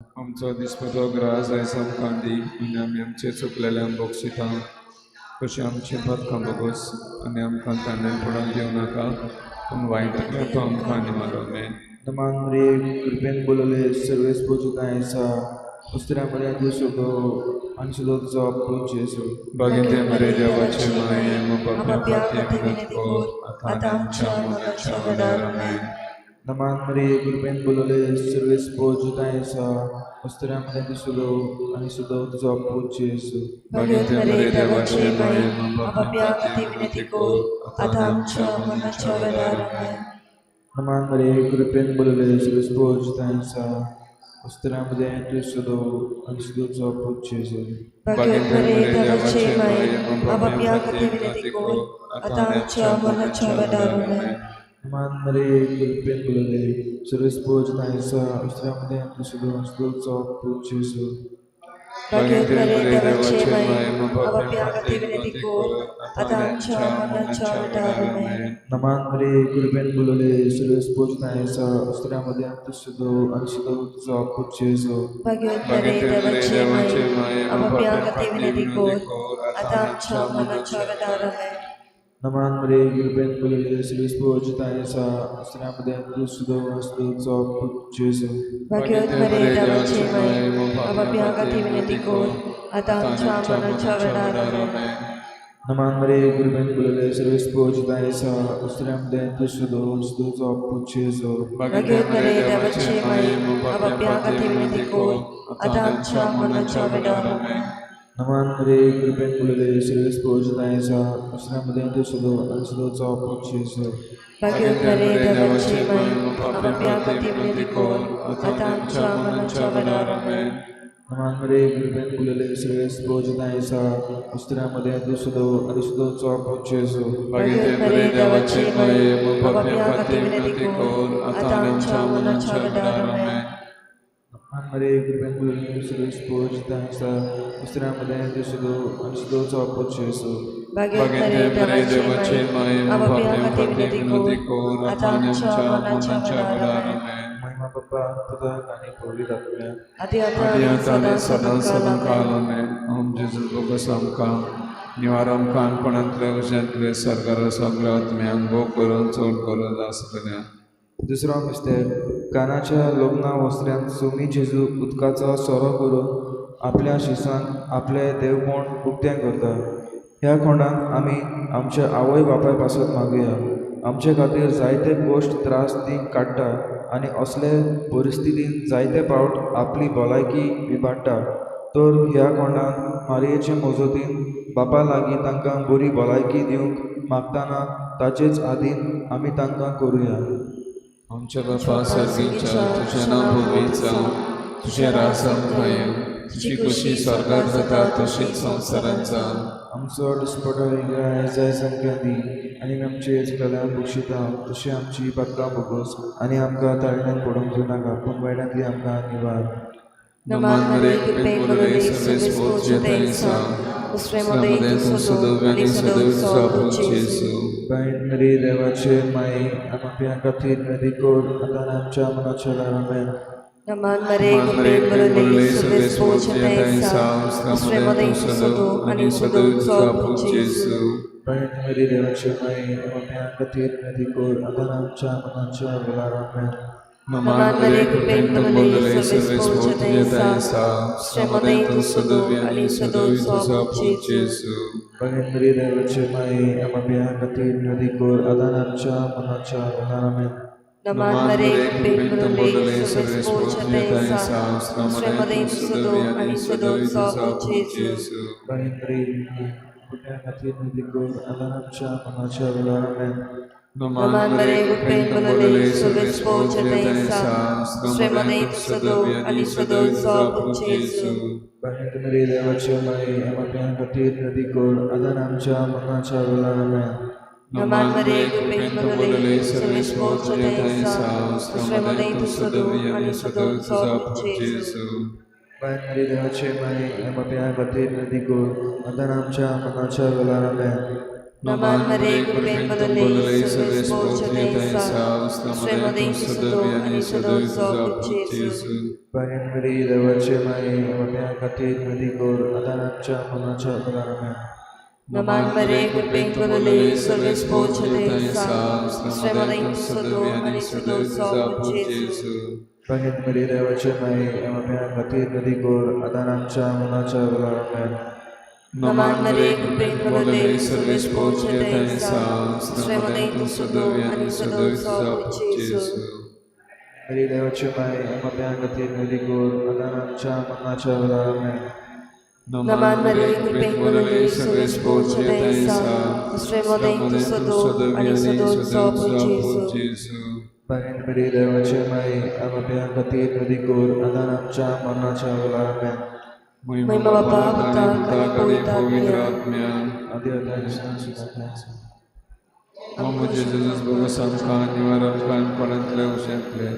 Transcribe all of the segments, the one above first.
आमचो दिसपटो ग्रास आयज आमकां दी आनी आमी आमचे चुकलेल्यांक बक्षिता तशें आमचें पातकां भोगोस आनी आमकां ताणें पडोवन दिवं नाका पूण वायटांतलो तो आमकां निवारो. आमेन. नमान मरिये, कृपेन बोलवले सर्वेस्पर तुजो आसा, उस्त्र्या तूं सदो आनी सदो तुजो पूत जेजू. भाग्यवती मरिये, देवाचे माये, आमच्या पाप्यां खातीर विनंती कर आतां आमच्या मरणाच्या वेळार. आमेन. नमान मरिये, कृपेन बोलवले सर्वेस्पर तुजो आसा, उस्त्र्या तूं सदो आनी सदो तुजो पूत जेजू. भाग्यवती मरिये, देवाचे माये, आमच्या पाप्यां खातीर विनंती कर आतां आमच्या मरणाच्या वेळार. आमेन. नमान मरिये, कृपेन बोलवले सर्वेस्पर तुजो आसा, उस्त्र्या तूं सदो आनी सदो तुजो पूत जेजू. भाग्यवती मरिये, देवाचे माये, आपापल्या खातीर विनंती कर आतां आमच्या मरणाच्या वेळार. आमेन. नमान मरिये, कृपेन बोलवले सर्वेस्पर तुजो आसा, उस्त्र्या तूं सदो आनी सदो तुजो पूत जेजू. भाग्यवती मरिये, देवाचे माये, आपापल्या खातीर विनंती कर आतां आमच्या मरणाच्या वेळार. आमेन. नमान मरिये, कृपेन बोलवले सर्वेस्पर तुजो आसा, उस्त्र्या तूं सदो आनी सदो तुजो पूत जेजू. भाग्यवती मरिये, देवाचे माये, आपापल्या खातीर विनंती कर आतां आमच्या मरणाच्या वेळार. आमेन. नमान मरिये, कृपेन बोलवले सर्वेस्पर तुजो आसा, उस्त्र्या तूं सदो आनी सदो तुजो पूत जेजू. भाग्यवती मरिये, देवाचे माये, आपापल्या खातीर विनंती कर आतां आमच्या मरणाच्या वेळार. आमेन. नमान मरिये, कृपेन बोलवले सर्वेस्पर तुजो आसा, उस्त्र्या तूं सदो आनी सदो तुजो पूत जेजू. भाग्यवती मरिये, देवाचे माये, आपापल्या खातीर विनंती कर आतां आमच्या मरणाच्या वेळार. आमेन. नमान मरिये, कृपेन बोलवले सर्वेस्पर तुजो आसा, उस्त्र्या तूं सदो आनी सदो तुजो पूत जेजू. भाग्यवती मरिये, देवाचे माये, आपापल्या खातीर विनंती कर आतां आमच्या मरणाच्या वेळार. आमेन. नमान मरिये, कृपेन बोलवले सर्वेस्पर तुजो आसा, उस्त्र्या तूं सदो आनी सदो तुजो पूत जेजू. भाग्यवती मरिये, देवाचे माये, आपापल्या खातीर विनंती कर आतां आमच्या मरणाच्या वेळार. आमेन. नमान मरिये, कृपेन बोलवले सर्वेस्पर तुजो आसा, उस्त्र्या तूं सदो आनी सदो तुजो पूत जेजू. भाग्यवती मरिये, देवाचे माये, आपापल्या खातीर विनंती कर आतां आमच्या मरणाच्या वेळार. आमेन. महिमा बाप्पा, पुताक आनी पवित्र आत्म्याक. आदी आदी आतां आतां आनी सदां सदां सदां सदां काल. काल. आमेन. ओम जेजू बोगस आमकां निवार आमकां काणकोणांतले उज्यांतले सरकार सगळ्या आत्म्यांक भोग करून चड गरज आसतल्या. दुसरो मिस्तेर. कानाच्या लग्ना वस्त्र्यांत सोमी जेजू उदकाचो सोरो करून आपल्या शिसांक आपलें देवपण उक्तें करता. ह्या खोंडांत आमी आमच्या आवय बापाय पासत मागुया. आमचे खातीर जायते कश्ट त्रास ती काडटा आनी असले परिस्थितीन जायते फावट आपली भलायकी विबाडटा. तर ह्या खोंडांत मारयेचे मजतीन बापा लागीं तांकां बरी भलायकी दिवंक मागतना ताचेच आदीन आमी तांकां करुया. आमच्या बापा सर्गीच्या, तुजें नांव पवित्र जावं, तुजें राज आमकां येवं, तुजी खुशी स्वर्गार जाता तशीच संवसारांत जावं. आमचो दिसपटो आयज आमकां दी आनी आमी आमचे चुकलेल्यांक बक्षिता तशी आमची पातकां भोगोस आनी आमकां ताळण्यान पडूंक दिवं नाका पूण वायटांतली आमकां निवार. नमान मरिये, कृपेन भरलेली सर्वेस्पर तुजें आसा, उस्त्र्यामध्ये तूं सदैव आनी सदैव तुजो पूत जेजू. बायन मरिये, देवाचे माये, आमच्या खातीर विनंती कर आतां आनी आमच्या मनाच्या वेळार. आमेन. नमान मरिये, कृपेन भरलेली सर्वेस्पर तुजें आसा, उस्त्र्यामध्ये तूं सदैव आनी सदैव तुजो पूत जेजू. बायन मरिये, देवाचे माये, आमच्या खातीर विनंती कर आतां आनी आमच्या मनाच्या वेळार. आमेन. नमान मरिये, कृपेन भरलेली सर्वेस्पर तुजें आसा, उस्त्र्यामध्ये तूं सदैव आनी सदैव तुजो पूत जेजू. बायन मरिये, देवाचे माये, आमच्या खातीर विनंती कर आतां आनी आमच्या मनाच्या वेळार. आमेन. नमान मरिये, कृपेन भरलेली सर्वेस्पर तुजें आसा, उस्त्र्यामध्ये तूं सदैव आनी सदैव तुजो पूत जेजू. बायन मरिये, आमच्या खातीर विनंती कर आतां आनी आमच्या मनाच्या वेळार. आमेन. नमान मरिये, कृपेन भरलेली सर्वेस्पर तुजें आसा, उस्त्र्यामध्ये तूं सदैव आनी सदैव तुजो पूत जेजू. बायन मरिये, देवाचे माये, आमच्या खातीर विनंती कर आतां आनी आमच्या मनाच्या वेळार. आमेन. नमान मरिये, कृपेन भरलेली सर्वेस्पर तुजें आसा, उस्त्र्यामध्ये तूं सदैव आनी सदैव तुजो पूत जेजू. बायन मरिये, देवाचे माये, आमच्या खातीर विनंती कर आतां आनी आमच्या मनाच्या वेळार. आमेन. नमान मरे कृपेन बोलले सर्वेस्पोर जुतायसा आनी सदैव तुजो पूत जेजू. बागेन मरी देवाचे माये आपाप्या खातीर विनंती कर आतां आमच्या मरणाच्या वेळार आमेन. नमान मरे कृपेन बोलले सर्वेस्पोर जुतायसा आनी सदैव तुजो पूत जेजू. बागेन मरी देवाचे माये आपाप्या खातीर विनंती कर आतां आमच्या मरणाच्या वेळार आमेन. नमान मरे कृपेन बोलले सर्वेस्पोर जुतायसा आनी सदैव तुजो पूत जेजू. मरी देवाचे माये आपाप्या खातीर विनंती कर आतां आमच्या मरणाच्या वेळार आमेन. नमान मरे कृपेन बोलले सर्वेस्पोर जुतायसा आनी सदैव तुजो पूत जेजू. बागेन मरी देवाचे माये आपाप्या खातीर विनंती कर आतां आमच्या मरणाच्या वेळार आमेन. महिमा बापा पुताक आनी पवित्र आत्म्याक. आदी आतां आनी सदां सदां. म्हजे जेजूस भोगोस आमकां निवार आमकां पणांतले उशेंतले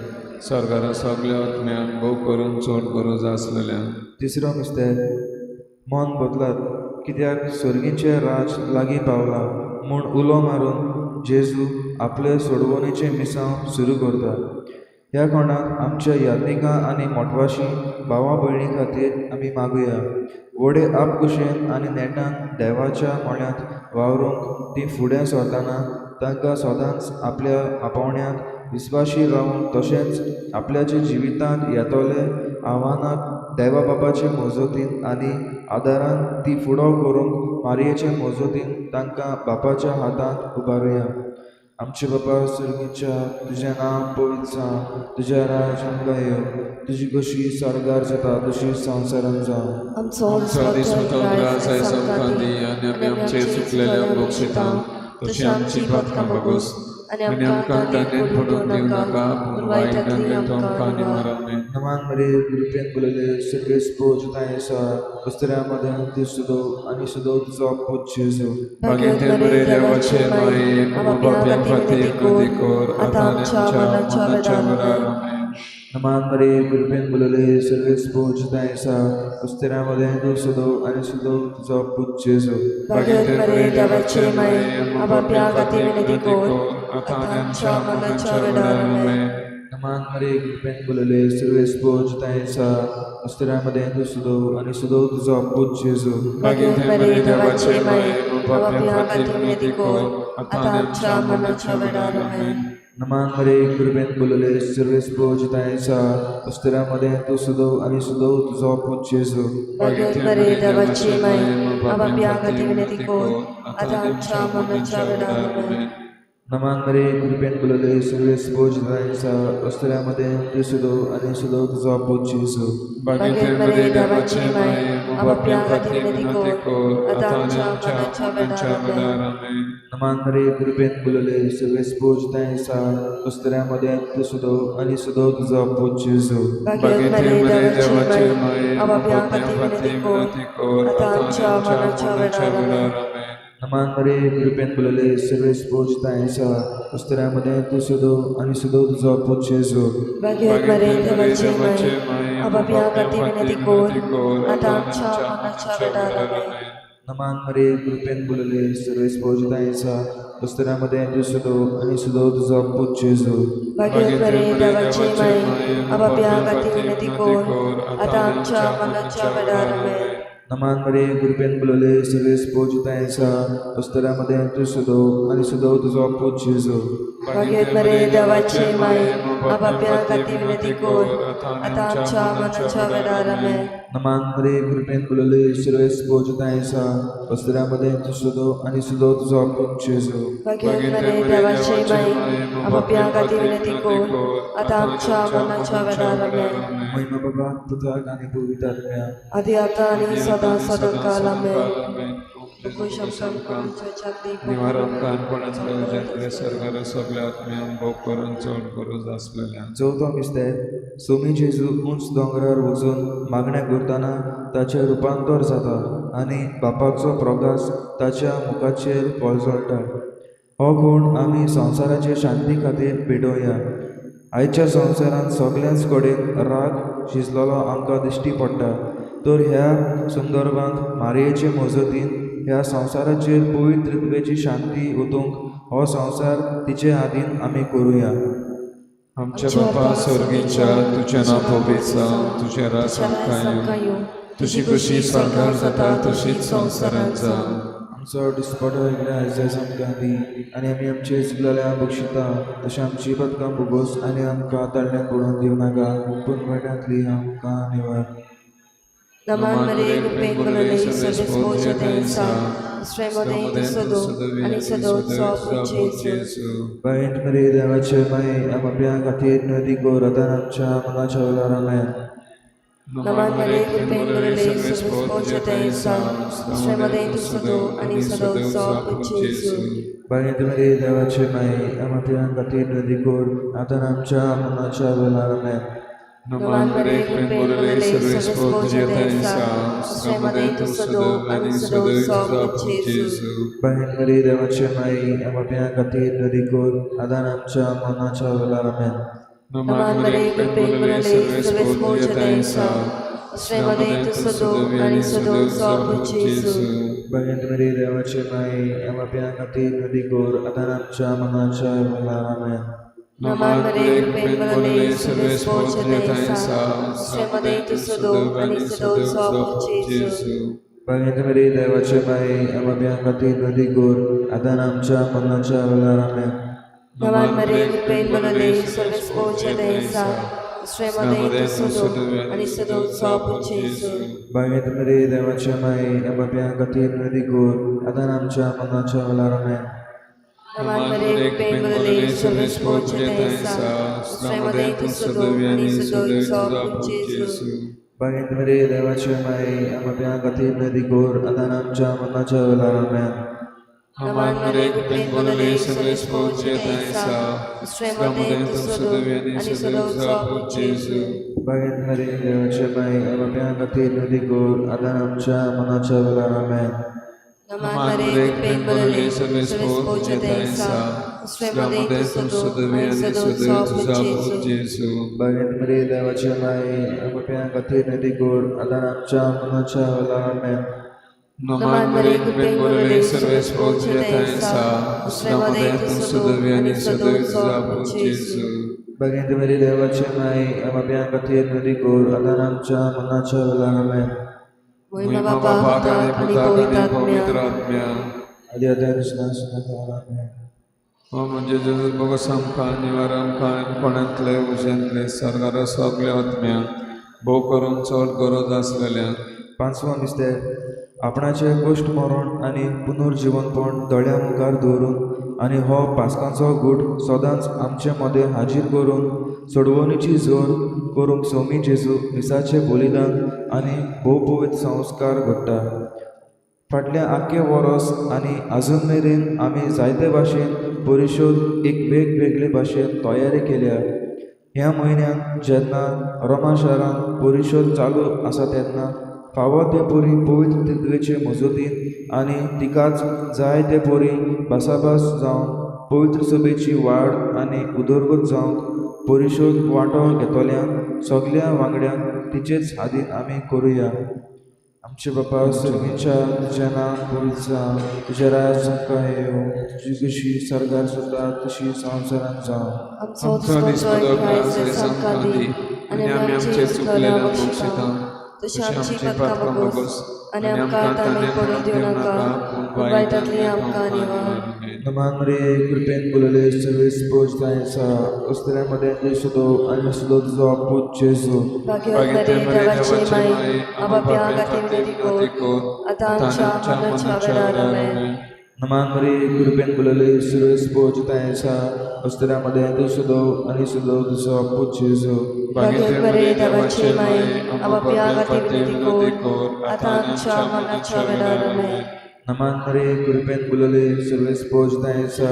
सरकारा सगल्या आत्म्यांक भोव करून चड गरज आसलेल्या. तिसरो मिस्तेर मन बदलात कित्याक सर्गीचें राज लागीं पावलां म्हूण उलो मारून जेजू आपले सोडवणेचें मिसांव सुरू करता. ह्या कोणाक आमच्या याज्ञिकां आनी मोटवाशी भावा भयणी खातीर आमी मागुया. व्हडे आपकुशेन आनी नेटान देवाच्या मळ्यांत वावरूंक ती फुडें सरतना तांकां सदांच आपल्या आपोवण्यांत विस्वाशी रावूंक तशेंच आपल्याच्या जिवितांत येतले आव्हानाक देवा बापाचे मजतीन आनी आदारान ती फुडो करूंक मारयेचे मजतीन तांकां बापाच्या हातांत उबारुया. आमचे बापा सर्गीच्या तुजें नांव पवित्र जावं, तुजें राज आमकां येवं, तुजी कशी सर्गार जाता तशी संवसारांत जावं. आमचो आमचो दिसपटो ग्रास आयज आमकां दी आनी आमी आमचे चुकलेल्या बक्षिता तशी आमची पातकां भोगोस आनी आमकां ताणें पडून दिवं नाका पूण वायटांतल्यान तूं आमकां निवार. आमेन. नमान मरे कृपेन बोलले सर्वेस्पोर जुतायसा वस्त्र्या मदें तूं सदो आनी सदो तुजो पूत जेजू. बागेंत मरे देवाचे माये आपाप्या खातीर विनंती कर आतां आनी आमच्या मरणाच्या वेळार. आमेन. नमान मरे कृपेन बोलले सर्वेस्पोर जुतायसा वस्त्र्या मदें तूं सदो आनी सदो तुजो पूत जेजू. बागेंत मरे देवाचे माये आपाप्या खातीर विनंती कर आतां आनी आमच्या मरणाच्या वेळार. आमेन. नमान मरे कृपेन बोलले सर्वेस्पोर जुतायसा वस्त्र्या मदें तूं सदो आनी सदो तुजो पूत जेजू. बागेंत मरे देवाचे माये आपाप्या खातीर विनंती कर आतां आनी आमच्या मरणाच्या वेळार. आमेन. नमान मरे कृपेन बोलले सर्वेस्पोर जुतायसा वस्त्र्या मदें तूं सदो आनी सदो तुजो पूत जेजू. बागेंत मरे देवाचे माये आपाप्या खातीर विनंती कर आतां आमच्या मरणाच्या वेळार. आमेन. नमान मरे कृपेन बोलले सर्वेस्पोर जुतायसा वस्त्र्या मदें तूं सदो आनी सदो तुजो पूत जेजू. बागेंत मरे देवाचे माये आपाप्या खातीर विनंती कर आतां आनी आमच्या मरणाच्या वेळार. आमेन. नमान मरे कृपेन बोलले सर्वेस्पोर जुतायसा वस्त्र्या मदें तूं सदो आनी सदो तुजो पूत जेजू. बागेंत मरे देवाचे माये आपाप्या खातीर विनंती कर आतां आमच्या मरणाच्या वेळार. आमेन. नमान मरे कृपेन बोलले सर्वेस्पोर जुतायसा वस्त्र्या मदें तूं सदो आनी सदो तुजो पूत जेजू. बागेंत मरे देवाचे माये आपाप्या खातीर विनंती कर आतां आमच्या मरणाच्या वेळार. आमेन. नमान मरे कृपेन बोलले सर्वेस्पोर जुतायसा वस्त्र्या मदें तूं सदो आनी सदो तुजो पूत जेजू. बागेंत मरे देवाचे माये आपाप्या खातीर विनंती कर आतां आमच्या मरणाच्या वेळार. आमेन. नमान मरे कृपेन बोलले सर्वेस्पोर जुतायसा वस्त्र्या मदें तूं सदो आनी सदो तुजो पूत जेजू. बागेंत मरे देवाचे माये आपाप्या खातीर विनंती कर आतां आमच्या मरणाच्या वेळार. आमेन. नमान मरे कृपेन बोलले सर्वेस्पोर जुतायसा वस्त्र्या मदें तूं सदो आनी सदो तुजो पूत जेजू. बागेंत मरे देवाचे माये आपाप्या खातीर विनंती कर आतां आमच्या मरणाच्या वेळार. आमेन. महिमा बाबा पुताक आनी पवित्र आत्म्याक. आदी आतां आनी सदां सदां काल. आमेन. निवार आमकां कोणातल्या उज्यांतले सरकार सगल्या आत्म्यांक भोव करून चड गरज आसलेल्या. चवथो मिस्तेर सोमी जेजू उंच दोंगरार वचून मागणें करतना ताचें रुपांतर जाता आनी बापाचो प्रकाश ताच्या मुखाचेर पर्जळटा. हो खूण आमी संवसाराचे शांती खातीर पेटोवया. आयच्या संवसारांत सगळ्याच कडेन राग शिजलेलो आमकां दिश्टी पडटा, तर ह्या संदर्भांत मारयेचे मजतीन ह्या संवसाराचेर पवित्र त्वेची शांती ओतूंक हो संवसार तिचे आदीन आमी करुया. आमच्या बापा स्वर्गीच्या, तुजें नांव पवित्र जावं, तुजें राज आमकां येवं, तुजी खुशी स्वर्गार जाता तशीच संवसारांत जावं. आमचो दिसपटो एकल्या आयज आमकां दी आनी आमी आमचे चुकलेल्या बक्षिता तशें आमची पदकां भोगोस आनी आमकां तळ्यांत पडून दिवं नाका, पूण वायटांतली आमकां निवार. नमन मरिये, कृपेन भरलेली, सर्वेस्पोर तुजें आसा, स्त्रियांमध्ये तूं सदो आनी सदोचो पूत जेजू. बायंत मरिये, देवाचे माये, आमच्या खातीर नदी कर, आतां आमच्या मनाच्या वेळार. आमेन. नमन मरिये, कृपेन भरलेली, सर्वेस्पोर तुजें आसा, स्त्रियांमध्ये तूं सदो आनी सदोचो पूत जेजू. बायंत मरिये, देवाचे माये, आमच्या खातीर नदी कर, आतां आमच्या मनाच्या वेळार. आमेन. नमन मरिये, कृपेन भरलेली, सर्वेस्पोर तुजें आसा, स्त्रियांमध्ये तूं सदो आनी सदोचो पूत जेजू. बायंत मरिये, देवाचे माये, आमच्या खातीर नदी कर, आतां आमच्या मनाच्या वेळार. आमेन. नमन मरिये, कृपेन भरलेली, सर्वेस्पोर तुजें आसा, स्त्रियांमध्ये तूं सदो आनी सदोचो पूत जेजू. बायंत मरिये, देवाचे माये, आमच्या खातीर नदी कर, आतां आमच्या मनाच्या वेळार. आमेन. नमन मरिये, कृपेन भरलेली, सर्वेस्पोर तुजें आसा, स्त्रियांमध्ये तूं सदो आनी सदोचो पूत जेजू. बायंत मरिये, देवाचे माये, आमच्या खातीर नदी कर, आतां आमच्या मनाच्या वेळार. आमेन. नमन मरिये, कृपेन भरलेली, सर्वेस्पोर तुजें आसा, स्त्रियांमध्ये तूं सदो आनी सदोचो पूत जेजू. बायंत मरिये, देवाचे माये, आमच्या खातीर नदी कर, आतां आमच्या मनाच्या वेळार. आमेन. नमन मरिये, कृपेन भरलेली, सर्वेस्पोर तुजें आसा, स्त्रियांमध्ये तूं सदो आनी सदोचो पूत जेजू. बायंत मरिये, देवाचे माये, आमच्या खातीर नदी कर, आतां आमच्या मनाच्या वेळार. आमेन. नमन मरिये, कृपेन भरलेली, सर्वेस्पोर तुजें आसा, स्त्रियांमध्ये तूं सदो आनी सदोचो पूत जेजू. बायंत मरिये, देवाचे माये, आमच्या खातीर नदी कर, आतां आमच्या मनाच्या वेळार. आमेन. नमन मरिये, कृपेन भरलेली, सर्वेस्पोर तुजें आसा, स्त्रियांमध्ये तूं सदो आनी सदोचो पूत जेजू. बायंत मरिये, देवाचे माये, आमच्या खातीर नदी कर, आतां आमच्या मनाच्या वेळार. आमेन. नमन मरिये, कृपेन भरलेली, सर्वेस्पोर तुजें आसा, स्त्रियांमध्ये तूं सदो आनी सदोचो पूत जेजू. बायंत मरिये, देवाचे माये, आमच्या खातीर नदी कर, आतां आमच्या मनाच्या वेळार. आमेन. महिमा बापाक आणि आणि पुताक आणि पवित्र पवित्र आत्म्याक. आत्म्या. आदी आतां सदां. आमेन. हो म्हणजे जेजू, बोगस आमकां निवार, आमकां कोणांतले उज्यांतले सरकारा सगल्या आत्म्यांक, भोव करून चड गरज आसलेल्यांक. पांचवो मिस्तेर. आपणाचें कश्ट, मरण आनी पुनर्जिवनपण दोळ्यां मुखार दवरून आनी हो पास्कांचो गूट सदांच आमचे मदें हाजीर करून सोडवणीची जोर करूंक सोमी जेजू मिसाचें बलिदान आनी भोवपवित्र संस्कार घडटा. फाटल्या आख्खे वरोस आनी आजून मेरेन आमी जायते भाशेन परिशोध एक वेगवेगळे भाशेन तयारी केल्या. ह्या म्हयन्यांत जेन्ना रोमा शारांत परिशोध चालू आसा तेन्ना फावो ते परी पवित्र त्रित्वेचे मजतीन आनी तिकाच जाय ते परी भासाभास जावन पवित्र सभेची वाड आनी उदरगत जावंक परिशोध वांटो घेतल्यांक सगल्या वांगड्यांक तिचेच हादीन आमी करुया. आमचे बापा सर्गीच्या, तुजें नांव पवित्र जावं, तुजें राज आमकां येवं, तुजी कशी सरकार जाता तशी संवसारांत जावं. आमचो आमचो दिसपटो दिसपटो आयज आमकां दी आनी आमी आमचे चुकलेल्या बक्षिता तशें आमची पातकां भोगोस आनी आमकां ताणें पडून दिवं नाका, पूण वायटांतली आमकां निवार. नमन मरिये, कृपेन भरलेली, सर्वेस्पोर आसा, अस्त्र्या मदें सुदो आनी सुदो तुजो पूत जेजू. भाग्यवत मरिये, देवाची माई, आपाप्या खातीर विनंती कर, आतां आमच्या मरणाच्या वेळार. आमेन. नमन मरिये, कृपेन भरलेली, सर्वेस्पोर आसा, अस्त्र्या मदें सुदो आनी सुदो तुजो पूत जेजू. भाग्यवत मरिये, देवाची माई, आपाप्या खातीर विनंती कर, आतां आमच्या मरणाच्या वेळार. आमेन. नमन मरिये, कृपेन भरलेली, सर्वेस्पोर आसा,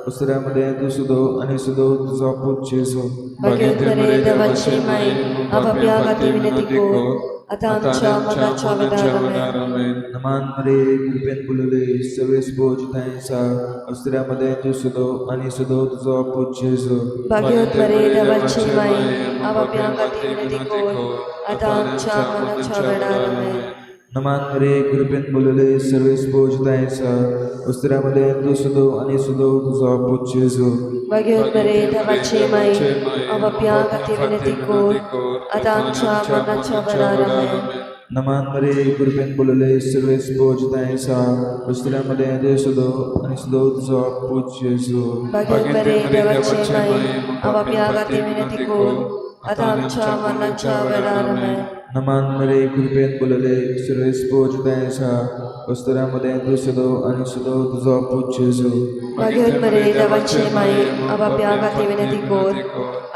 अस्त्र्या मदें सुदो आनी सुदो तुजो पूत जेजू. भाग्यवत मरिये, देवाची माई, आपाप्या खातीर विनंती कर, आतां आमच्या मरणाच्या वेळार. आमेन. नमन मरिये, कृपेन भरलेली, सर्वेस्पोर आसा, अस्त्र्या मदें सुदो आनी सुदो तुजो पूत जेजू. भाग्यवत मरिये, देवाची माई, आपाप्या खातीर विनंती कर, आतां आमच्या मरणाच्या वेळार. आमेन. नमान मरे कृपेन बोलले सर्वेस पोजताय आसा उस्त्र्यामध्ये तूं सुदो आनी सुदो तुजो पूत जेजू. भाग्यवत मरे देवाचे माई, आपापल्या खातीर विनंती कर आतां आमच्या मरणाच्या वेळार. आमेन. नमान मरे कृपेन बोलले सर्वेस पोजताय आसा उस्त्र्यामध्ये तूं सुदो आनी सुदो तुजो पूत जेजू. भाग्यवत मरे देवाचे माई, आपापल्या खातीर विनंती कर आतां आमच्या मरणाच्या वेळार. आमेन. नमान मरे कृपेन बोलले सर्वेस पोजताय आसा उस्त्र्यामध्ये तूं सुदो आनी सुदो तुजो पूत जेजू. भाग्यवत मरे देवाचे माई, आपापल्या खातीर विनंती कर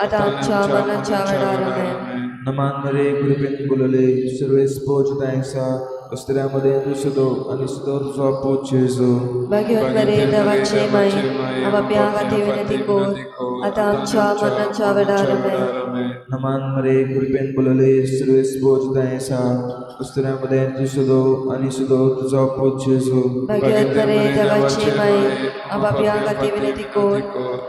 आतां आमच्या मरणाच्या वेळार. आमेन. नमान मरे कृपेन बोलले सर्वेस पोजताय आसा उस्त्र्यामध्ये तूं सुदो आनी सुदो तुजो पूत जेजू. भाग्यवत मरे देवाचे माई, आपापल्या खातीर विनंती कर आतां आमच्या मरणाच्या वेळार. आमेन. नमान मरे कृपेन बोलले सर्वेस पोजताय आसा उस्त्र्यामध्ये तूं सुदो आनी सुदो तुजो पूत जेजू. भाग्यवत मरे देवाचे माई, आपापल्या खातीर विनंती कर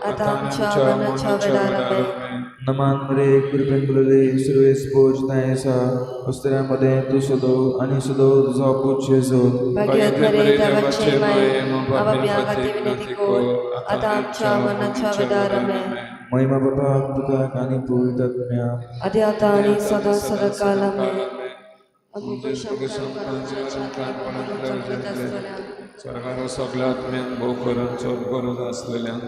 आतां आमच्या मरणाच्या वेळार. आमेन. नमान मरे कृपेन बोलले सर्वेस पोजताय आसा उस्त्र्यामध्ये तूं सुदो आनी सुदो तुजो पूत जेजू. भाग्यवत मरे देवाचे माई, आपापल्या खातीर विनंती कर आतां आमच्या मरणाच्या वेळार. आमेन. महिमा बापाक पुताक आनी पवित्र आत्म्याक आदी आतां आनी सदां सदां काल. आमेन. सरकार सगळ्या आत्म्यांक भोव करून चड गरज आसलेल्यांक.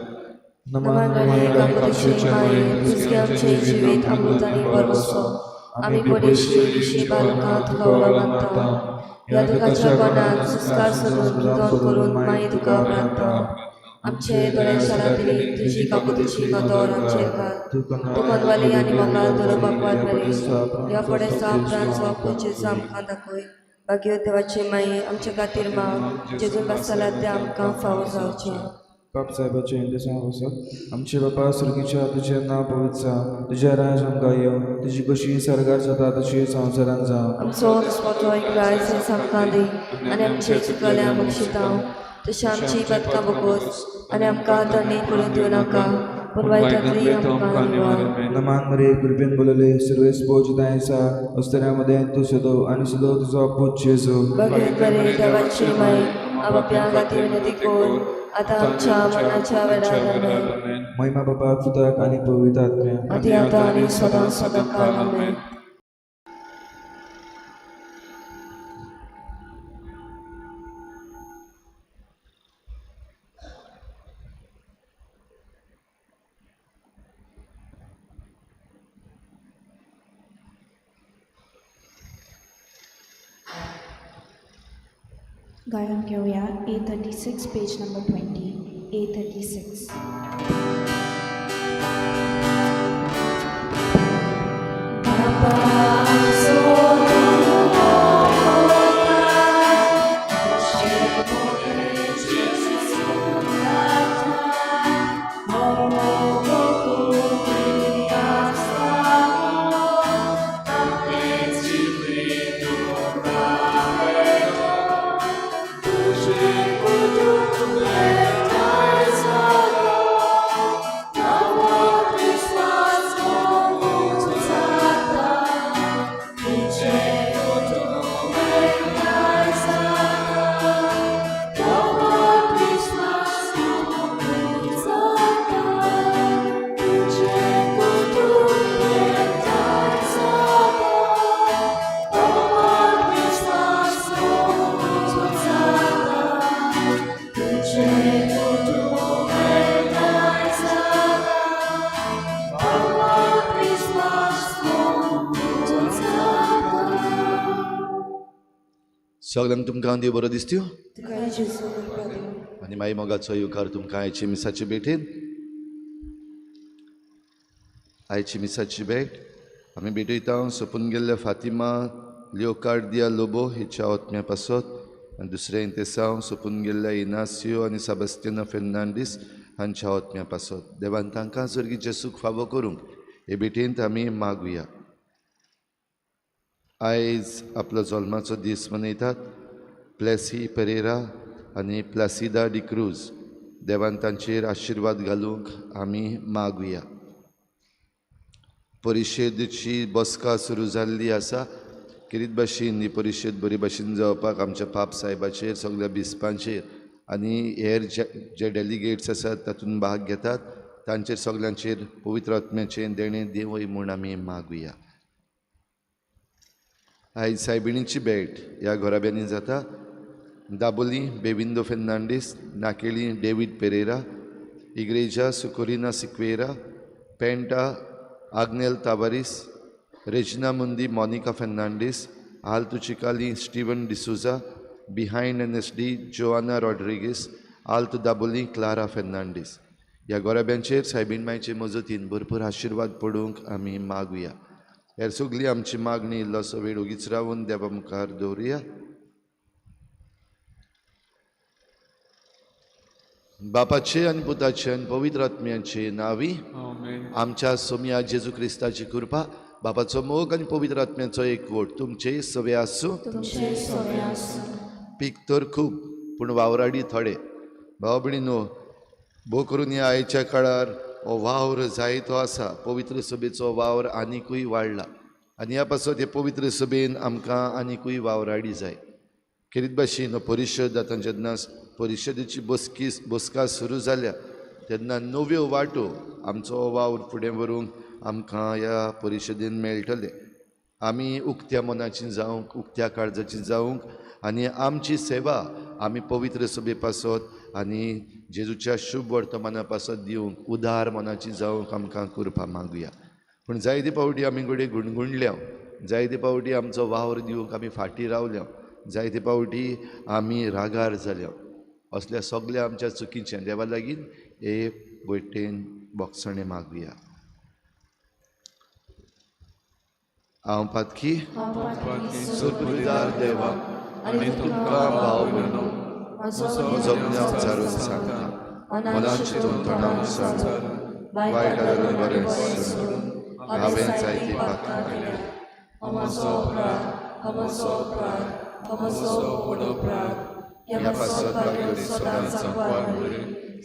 नमान मरे काकुतीची माई, तुझगे आमचे जिवीत अमृत आनी भरवसो. आमी पडेशी विशी बालकां तुका उलो मागता. ह्या दुखाच्या कोणाक सुस्कार सोदून तुजो करून माई तुका प्रार्थना. आमचे दोळे शारांतली तुजी काकुतीची नदर आमचेर घाल. तूं कोनवाली आनी मोगाल दरो बापवाद मरे ह्या फुडें उपरांत स्वपूजेचो आमकां दाखय. भाग्यवत देवाची माई, आमच्या खातीर माग जेजून बसला तें आमकां फावो जावचें. बाप साहेबाचें इंदेसांव वचत. आमचे बापा सुर्गीच्या, तुजें नांव पवित्र जावं, तुजें राज आमकां येवं, तुजी कशी सर्गार जाता तशी संवसारांत जावं. आमचो दिसपटो एक आयज आमकां दी आनी आमचे चुकल्या बक्षितां तशें आमची पदकां बगोस आनी आमकां तन्नी पडून दिवं नाका पूण वायटांतली आमकां निवार. नमान मरे कृपेन बोलले सर्वेस पोजताय आसा उस्त्र्यामध्ये तूं सुदो आनी सुदो तुजो पूत जेजू. भाग्यवत मरे देवाची माई, आपापल्या खातीर विनंती कर आतां आमच्या मरणाच्या वेळार. आमेन. महिमा बापाक पुताक आनी पवित्र आत्म्याक आदी आतां आनी सदां सदां काल. आमेन. गायन घेऊया A36, page number 20, A36. सगळ्यांक तुमकां देव बरो दिसत्यो तुका जेजू कृपा दिवं. आनी माई मोगाचो येवकार तुमकां आयची मिसाची भेटेन. आयची मिसाची भेट आमी भेटयता सोंपून गेल्ल्या फातिमा लिओकार्दिया लोबो हिच्या आत्म्या पासत आनी दुसरें इंतेसांव सोंपून गेल्ल्या इनासियो आनी साबस्तिनो फेर्नांडीस हांच्या आत्म्या पासत. देवान तांकां स्वर्गीय जेसूक फावो करूंक हे भेटेंत आमी मागुया. आयज आपलो जल्माचो दीस मनयतात प्लेसी पेरेरा आनी प्लासिदा डिक्रूज. देवान तांचेर आशिर्वाद घालूंक आमी मागुया. परिशेदची बसका सुरू जाल्ली आसा. खेरीत भाशेन ही परिशद बरी भाशेन जावपाक आमच्या पाप सायबाचेर, सगळ्या बिस्पांचेर आनी हेर जे जे डेलिगेट्स आसात तातूंत भाग घेतात तांचेर सगल्यांचेर पवित्र आत्म्याचें देणें देंवय म्हूण आमी मागुया. आयज सायबिणीची भेट ह्या घराब्यांनी जाता. Dabolim Bevindo Fernandes, Naqueli David Pereira, Igreja Sucorina Sequeira, Penta Agnel Tavares, Regina Mundi Monica Fernandes, Alto Chicalim Steven D'Souza, behind N S D Joana Rodrigues, Alto Dabolim Clara Fernandes. ह्या गोराब्यांचेर सायबीण मायचे मजतीन भरपूर आशिर्वाद पडूंक आमी मागुया. हेर सगली आमची मागणी इल्लोसो वेळ ओगीच रावून देवा मुखार दवरुया. बापाचे आनी पुताचे आनी पवित्र आत्म्याचे नांवी आमच्या सोमया जेजू क्रिस्ताची कृपा, बापाचो मोग आनी पवित्र आत्म्याचो एकवट तुमचे सवे आसूं. पीक तर खूब पूण वावराडी थोडे. भाव भयणीनो, भोव करून ह्या आयच्या काळार हो वावर जायतो आसा. पवित्र सभेचो वावर आनिकूय वाडला आनी ह्या पासत हे पवित्र सभेन आमकां आनिकूय वावराडी जाय. खेरीत भाशेन हो परिशद आतां जेन्ना परिशदेची बसका सुरू जाल्या तेन्ना नव्यो वाटो आमचो वावर फुडें व्हरूंक आमकां ह्या परिशदेन मेळटले. आमी उक्त्या मनाची जावंक, उक्त्या काळजाची जावंक आनी आमची सेवा आमी पवित्र सभे पासत आनी जेजूच्या शुभ वर्तमाना पासत दिवंक उदार मनाची जावंक आमकां कृपा मागुया. पूण जायते फावटी आमी घडये गुणगुणल्या, जायते फावटी आमचो वावर दिवंक आमी फाटीं रावल्या, जायते फावटी आमी रागार जाल्या. असल्या सगल्या आमच्या चुकीचें देवा लागीं हे वटेन बोगसणें मागुया. हांव पातकी सुपुरदार देवा आनी तुमकां भाव भयणो म्हजो ज्ञान चारून सांगता, मनान चिंतून तोंडान सांगून वायट आदरून बरें सोडून हांवें जायती पातकां केल्या. ह्या पासत भाग्यवती सदांच सांकवार मरे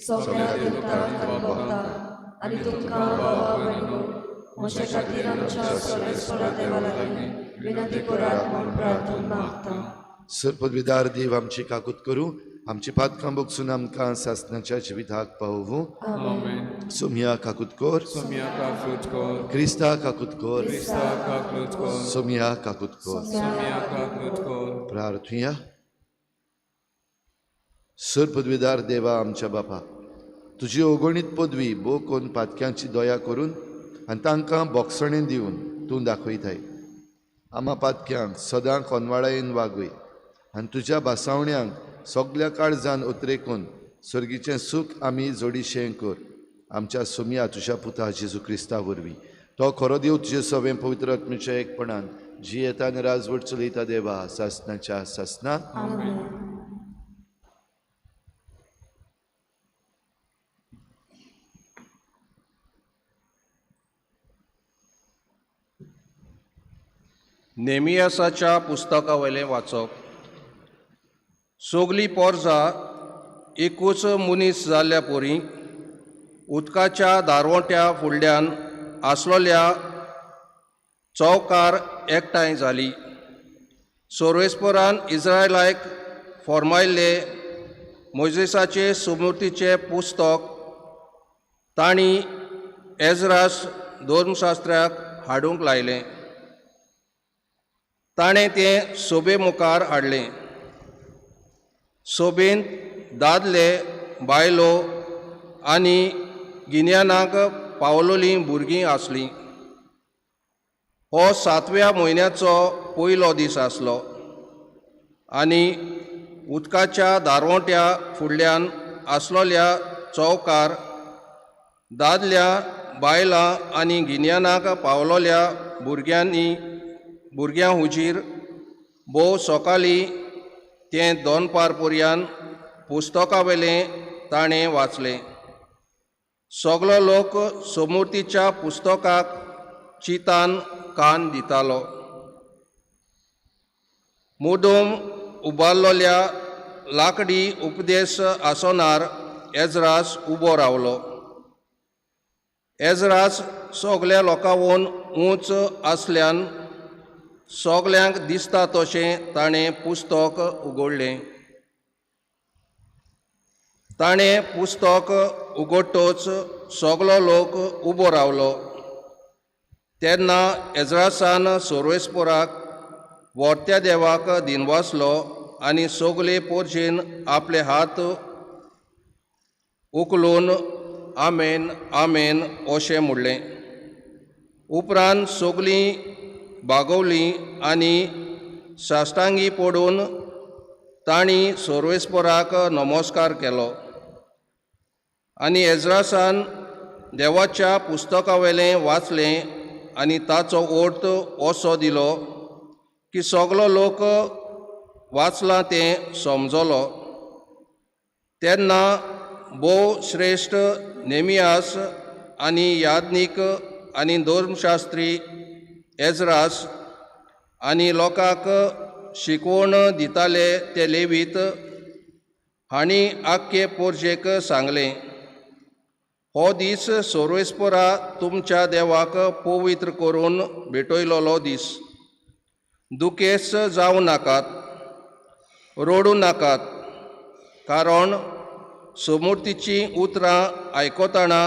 सगळ्या दुख्खांत आनी भोगता आनी तुमकां भावा भयणो म्हज्या खातीर आमच्या सर्वेस्परा देवा लागीं विनंती करात म्हूण प्रार्थना मागता. सरपदवीदार देव आमची काकूत करूं, आमची पातकां बोगसून आमकां सासणाच्या जिविताक पावोवूं. सोमया काकूत कर, क्रिस्ता काकूत कर, सोमया काकूत कर. प्रार्थुया. सरपदवीदार देवा आमच्या बापा, तुजी अगणीत पदवी भोव करून पातक्यांची दया करून आनी तांकां बोगसणें दिवन तूं दाखयताय. आमा पातक्यांक सदां कोनवाळायेन वागय आनी तुज्या भासावण्यांक सगल्या काळजान उतरेकून सर्गीचें सूख आमी जोडीशें कर. आमच्या सोमया तुज्या पुता जेजू क्रिस्ता वरवीं, तो खरो देव तुजे सवें पवित्र आत्म्याच्या एकपणान जियेता आनी राजवट चलयता देवा सासणाच्या सासना. नेमियासाच्या पुस्तका वयलें वाचप. सगली पोरजा एकूच मनीस जाल्ल्या पोरी उदकाच्या दारवंट्या फुडल्यान आसलोल्या चौकार एकठांय जाली. सोर्वेस्परान इस्रायलाक फॉर्मायल्ले मोजेसाचे सुमूर्तीचें पुस्तक तांणी एजरास धर्मशास्त्र्याक हाडूंक लायलें. ताणें तें सोबे मुखार हाडलें. सोबेंत दादले, बायलो आनी गिन्यानाक पावलोलीं भुरगीं आसलीं. हो सातव्या म्हयन्याचो पयलो दीस आसलो आनी उदकाच्या दारवंट्या फुडल्यान आसलोल्या चौकार दादल्या, बायलां आनी गिन्यानाक पावलोल्या भुरग्यां हुजीर भोव सकाळीं तें दोनपार पर्यान पुस्तका वयलें ताणें वाचलें. सगलो लोक सोमुर्तीच्या पुस्तकाक चिंतान कान दितालो. मुदूम उबारलोल्या लाकडी उपदेश आसनार एजरास उबो रावलो. एजरास सगल्या लोकांवून उंच आसल्यान सगल्यांक दिसता तशें ताणें पुस्तक उगडलें. ताणें पुस्तक उगडटच सगलो लोक उबो रावलो. तेन्ना एज्रासान सोर्वेस्पोराक व्हरत्या देवाक दिनवासलो आनी सगले पोरजेन आपले हात उखलून आमेन आमेन अशें म्हणलें. उपरांत सगलीं बागवलीं आनी साश्टांगी पडून तांणी सोर्वेस्पोराक नमस्कार केलो. आनी एज्रासान देवाच्या पुस्तकावेलें वाचलें आनी ताचो अर्थ असो दिलो की सगलो लोक वाचलां तें समजलो. तेन्ना भोव श्रेश्ठ नेमियास आनी याज्ञीक आनी धर्मशास्त्री एज्रास आनी लोकांक शिकवण दिताले ते लेवीत हांणी आख्खे पोरजेक सांगलें, हो दीस सोर्वेस्पोरा तुमच्या देवाक पवित्र करून भेटयलोलो दीस. दुखेस्त जावं नाकात, रडूं नाकात, कारण सोमुर्तीचीं उतरां आयकतना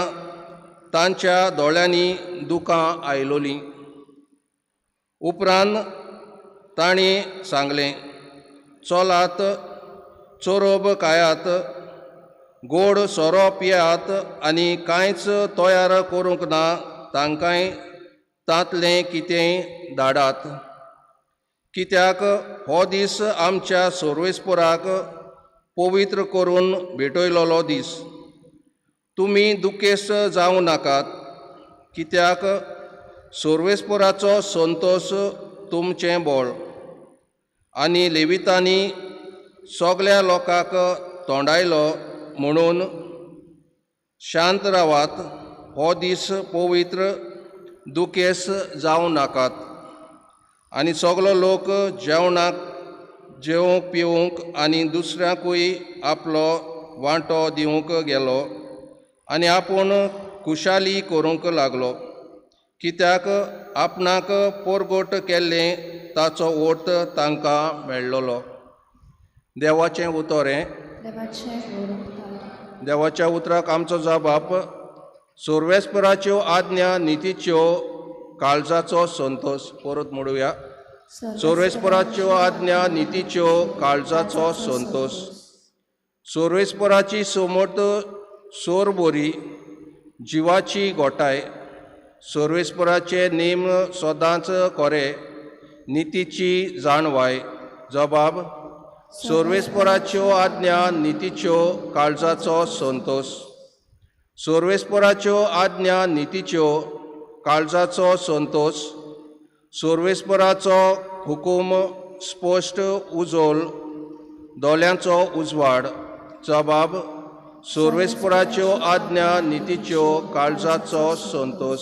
तांच्या दोळ्यांनी दुकां आयलोलीं. उपरांत तांणी सांगलें, चलात चोरोब खायात, गोड सोरो पियात आनी कांयच तयार करूंक ना तांकांय तांतलें कितेंय धाडात, कित्याक हो दीस आमच्या सोर्वेस्पोराक पवित्र करून भेटयलोलो दीस. तुमी दुखेस्त जावं नाकात, कित्याक सोर्वेस्पोराचो संतोश तुमचें बळ. आनी लेवितांनी सगल्या लोकांक तोंडायलो म्हणून शांत रावात, हो दीस पवित्र, दुखेस्त जावं नाकात. आनी सगलो लोक जेवणाक जेवंक पिवंक आनी दुसऱ्यांकूय आपलो वांटो दिवंक गेलो आनी आपूण खुशाली करूंक लागलो, कित्याक आपणाक पोरगोट केल्लें ताचो अर्थ तांकां मेळ्ळलो. देवाचें उतर हें. देवाच्या उतराक आमचो जबाब. सोर्वेस्पराच्यो आज्ञा नितीच्यो काळजाचो संतोश. परत म्हणुया, सोर्वेस्पराच्यो आज्ञा नितीच्यो काळजाचो संतोश. सोर्वेस्पराची समर्थ सोर बोरी जिवाची गोठाय. सोर्वेस्पराचे नेम सदांच कोरे नितीची जाणवाय. जबाब, सोर्वेस्पराच्यो आज्ञा नितीच्यो काळजाचो संतोश. सोर्वेस्पराच्यो आज्ञा नितीच्यो काळजाचो संतोश. सोर्वेस्पराचो हुकूम स्पश्ट उजोल दोळ्यांचो उजवाड. जबाब, सोर्वेस्पराच्यो आज्ञा नितीच्यो काळजाचो संतोश.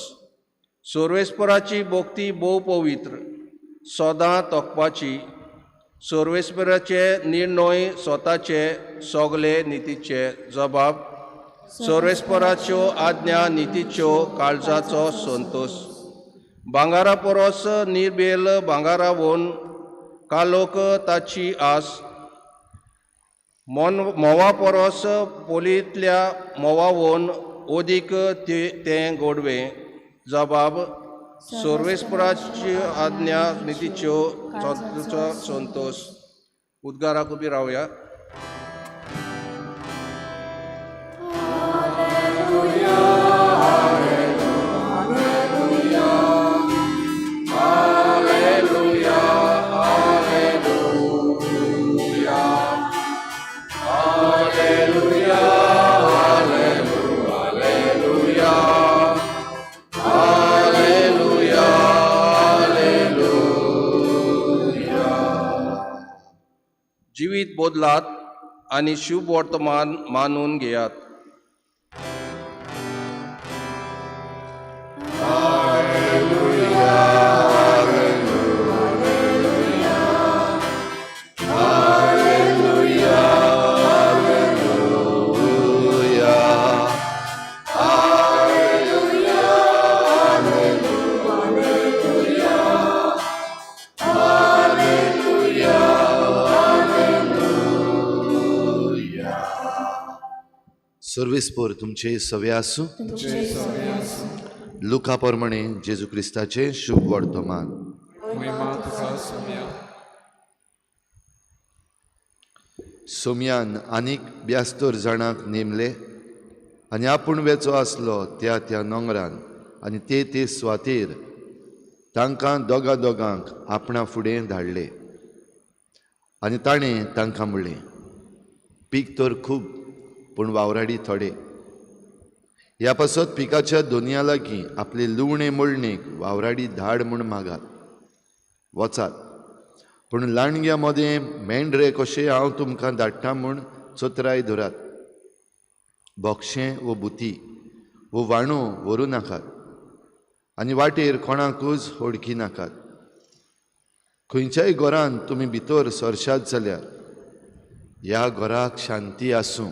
सोर्वेस्पराची भक्ती भोव पवित्र सदां तोखपाची. सोर्वेस्पराचे निर्णय स्वताचे सगले नितीचे. जबाब, सोर्वेस्पराच्यो आज्ञा नितीच्यो काळजाचो संतोश. भांगारा परस निर्बेल भांगारावून कालोक ताची आस. म्होंवा परस पोलींतल्या म्होंवावून ओदीक तें गोडवें. जबाब, सोर्वेस्पराच्यो आज्ञा नितीच्यो संतोश. उद्गाराक उबी रावया. जिवीत बदलात आनी शुभ वर्तमान मानून घेयात. सर्वीस पोर तुमचे सवे आसूं. लुका प्रमाणे जेजू क्रिस्ताचें शुभ वर्तमान. सोमयान आनीक 72 जाणांक नेमले आनी आपूण वेचो आसलो त्या त्या नोंगरान आनी ते ते सुवातेर तांकां दोगा दोगांक आपणा फुडें धाडले आनी ताणें तांकां म्हणलें, पीक तर खूब पूण वावराडी थोडे. ह्या पासत पिकाच्या दोनया लागीं आपले लुवणे मळणेक वावराडी धाड म्हूण मागात. वचात, पूण लांडग्या मदें मेंढरे कशें हांव तुमकां धाडटा म्हूण चतराय धरात. बोक्षें वो बुती वो वाणो व्हरूं नाकात आनी वाटेर कोणाकूच होडकी नाकात. खंयच्याय घरान तुमी भितर सरशात जाल्यार ह्या घराक शांती आसूं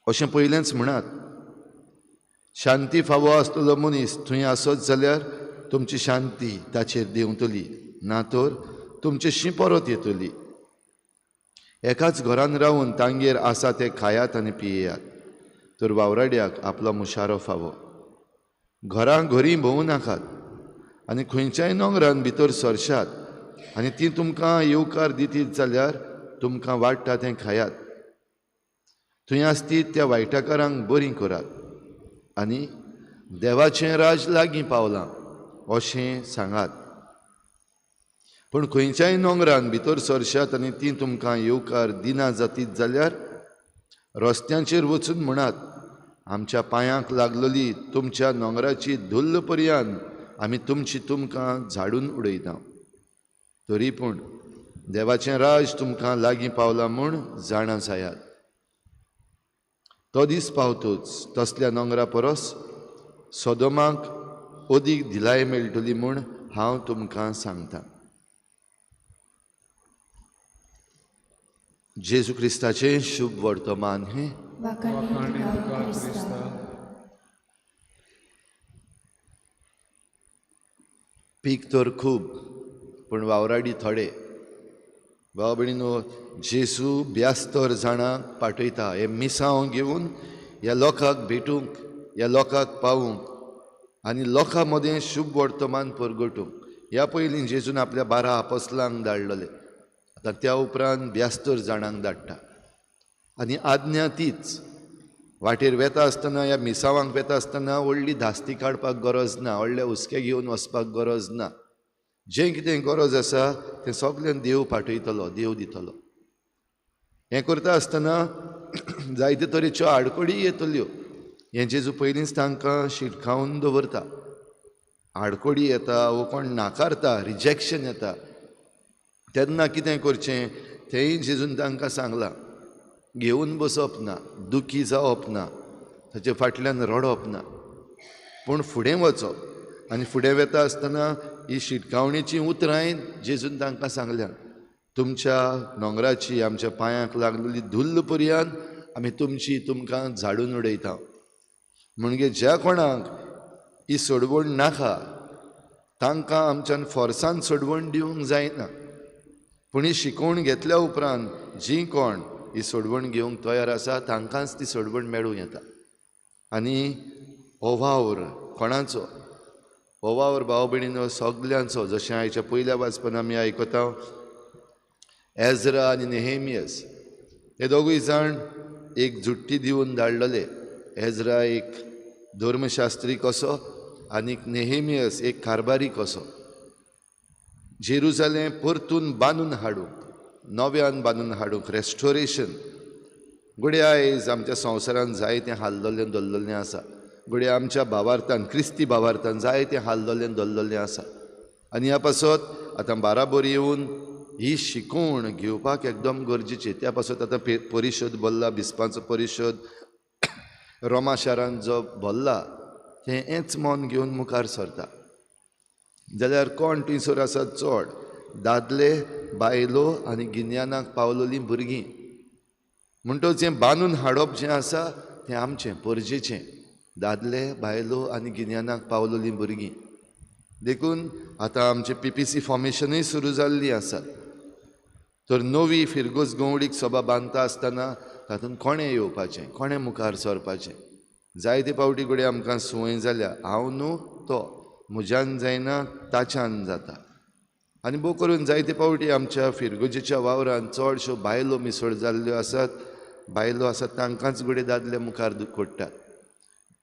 अशें पयलेंच म्हणात. शांती फावो आसतलो मनीस थंय आसत जाल्यार तुमची शांती ताचेर देंवतली, ना तर तुमचे परत येतली. एकाच घरान रावन तांगेर आसा ते खायात आनी पियेयात, तर वावराड्याक आपलो मुशारो फावो. घरां घरी भोंवू नाकात आनी खंयच्याय नोंगरान भितर सरशात आनी ती तुमकां येवकार दितीत जाल्यार तुमकां वाडटा तें खायात. थंय आसतीत त्या वायटाकारांक बरीं करात आनी देवाचें राज लागीं पावलां अशें सांगात. पूण खंयच्याय नोंगरान भितर सरशात आनी ती तुमकां येवकार दिना जातीत जाल्यार रस्त्यांचेर वचून म्हणात, आमच्या पांयांक लागलेली तुमच्या नोंगराची धुल्ल पर्यान आमी तुमची तुमकां झाडून उडयता. तरी पूण देवाचें राज तुमकां लागीं पावलां म्हूण जाणा जायात. तो दीस पावतूच तसल्या नोंगरा परस सोदोमाक अदीक दिलाय मेळटली म्हूण हांव तुमकां सांगता. जेजू क्रिस्ताचें शुभ वर्तमान हें. पीक तर खूब पूण वावराडी थोडे. भाव भयणीनो, जेजू 72 जाणांक पाठयता हे मिसांव घेवन ह्या लोकांक भेटूंक, ह्या लोकांक पावूंक आनी लोकां मदें शुभ वर्तमान परगटूंक. ह्या पयलीं जेजून आपल्या 12 आपोस्लांक धाडलेले, आतां त्या उपरांत 72 जाणांक धाडटा. आनी आज्ञा तीच, वाटेर वेता आसतना ह्या मिसावांक वेता आसतना व्हडली धास्ती काडपाक गरज ना, व्हडले हुस्के घेवन वचपाक गरज ना. जें कितें गरज आसा तें सगळें देव पाठयतलो, देव दितलो. हें करता आसतना जायते तरेच्यो आडखळी येतल्यो, हें जेजू पयलींच तांकां शिटकावन दवरता. आडखळी येता वो कोण नाकारता, रिजेक्शन येता, तेन्ना कितें करचें तेंय जेजून तांकां सांगलां. घेवन बसप ना, दुखी जावप ना, ताचे फाटल्यान रडप ना, पूण फुडें वचप. आनी फुडें वेता आसतना ही शिटकावणेचीं उतरांय जेजून तांकां सांगल्यात, तुमच्या नोंगराची आमच्या पांयांक लागलेली धुल्ल पर्यान आमी तुमची तुमकां झाडून उडयता. म्हणजे ज्या कोणाक ही सोडवण नाका तांकां आमच्यान फोर्सान सोडवण दिवंक जायना, पूण ही शिकोवण घेतल्या उपरांत जीं कोण ही सोडवण घेवंक तयार आसा तांकांच ती सोडवण मेळूं येता. आनी हो वावर कोणाचो? हो वावर भाव भयणीनो सगल्यांचो. जशें आयच्या पयल्या वाचपान आमी आयकता, एजरा आनी नेहेमियस हे दोगूय जाण एक जुट्टी दिवन धाडलेले. एजरा एक धर्मशास्त्री कसो आनी नेहेमियस एक कारभारी कसो. जेरुजालेम परतून बांदून हाडूंक, नव्यान बांदून हाडूंक, रेस्टोरेशन. घडये आयज आमच्या संवसारान जायतें हाल्लोलें धरलेलें आसा, घडये आमच्या भावार्थान, क्रिस्ती भावार्थान जायतें हाल्लोलें धरलेलें आसा. आनी ह्या पासत आतां बाराबर येवन ही शिकवण घेवपाक एकदम गरजेची. त्या पासत आतां परिशद भरला, बिस्पांचो परिशद रोमा शारान जो भरला तें हेंच मन घेवन मुखार सरता. जाल्यार कोण थंयसर आसा चड दादले, बायलो आनी गिन्यानाक पावलेलीं भुरगीं. म्हणटच हें बांदून हाडप जें आसा तें आमचें परजेचें, दादले, बायलो आनी गिन्यानाक पावलेलीं भुरगीं. देखून आतां आमचें PPC फॉर्मेशनूय सुरू जाल्ली आसा. तर नवी फिरगोज गवळीक सभा बांदता आसतना तातूंत कोणें येवपाचें, कोणें मुखार सरपाचें. जायते फावटी घडये आमकां संवय जाल्या, हांव न्हू तो, म्हज्यान जायना ताच्यान जाता. आनी भोव करून जायते फावटी आमच्या फिरगोजेच्या वावरान चडश्यो बायलो मिसळ जाल्ल्यो आसात. बायलो आसात तांकांच घडये दादले मुखार कोडटात.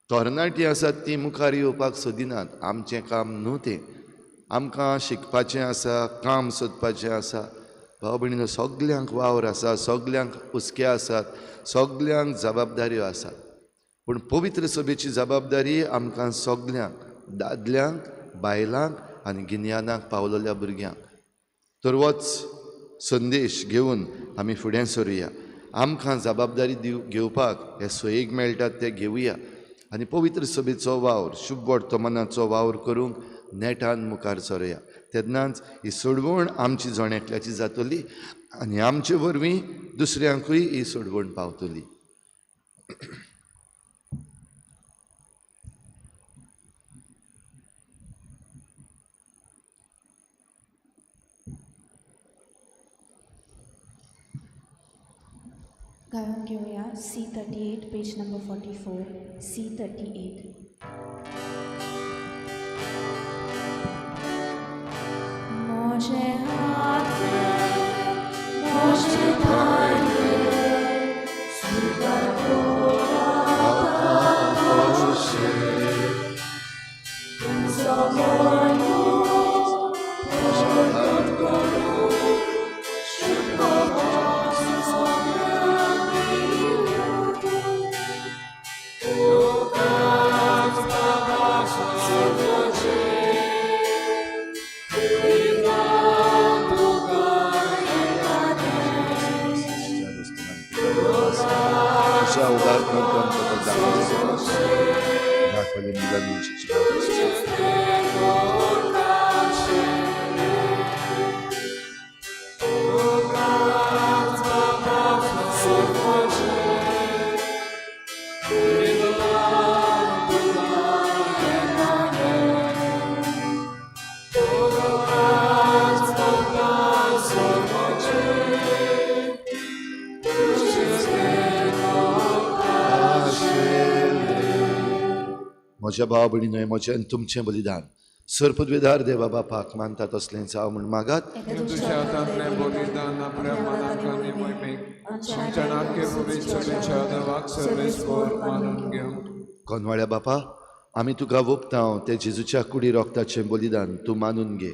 तरणाटीं आसात तीं मुखार येवपाक सोदिनात. आमचें काम न्हू तें, आमकां शिकपाचें आसा, काम सोदपाचें आसा. भाव भयणीनो, सगल्यांक वावर आसा, सगल्यांक हुस्के आसात, सगल्यांक जबाबदाऱ्यो आसात. पूण पवित्र सभेची जबाबदारी आमकां सगल्यांक, दादल्यांक, बायलांक आनी गिन्यानाक पावलेल्या भुरग्यांक. तर होच संदेश घेवन आमी फुडें सरुया. आमकां जबाबदारी घेवपाक हे सोयीक मेळटात ते घेवया आनी पवित्र सभेचो वावर, शुभ वर्तमानाचो वावर करूंक नेटान मुखार सरुया. तेन्नाच ही सोडवण आमची जण एकल्याची जातली आनी आमचे वरवीं दुसऱ्यांकूय ही सोडवण पावतली. गाऊन घेऊया C38 page number 44, C38. मोजे हात मोजे पाय म्हज्या भाव भयणीनो, म्हजें आनी तुमचें बलिदान सर्पद्वेदार देवा बापाक मानता तसलें जावं म्हूण मागात. कोनवाळ्या बापा, आमी तुका वोपता तें जेजूच्या कुडी रोगताचें बलिदान तूं मानून घे.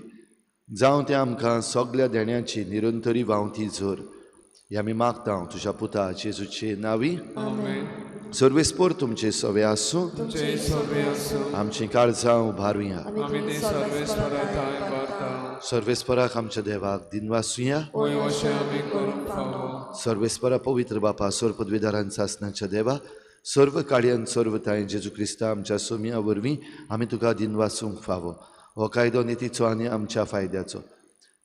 जावं तें आमकां सगल्या देण्याची निरंतरी व्हांवती झर. हे आमी मागता तुज्या पुता जेजूचे नांवी. सर्वेस्पोर तुमचे सवे आसूं, आमचीं काळजां उबारुया. सर्वेस्पराक आमच्या देवाक दिनवासुया. सर्वेस्परा पवित्र बापा, सर्वपदवीदारान सासनाच्या देवा, सर्व कार्यान सर्व तांय जेजू क्रिस्ता आमच्या सोम्या वरवीं आमी तुका दिनवासूंक फावो. हो कायदो नितीचो आनी आमच्या फायद्याचो.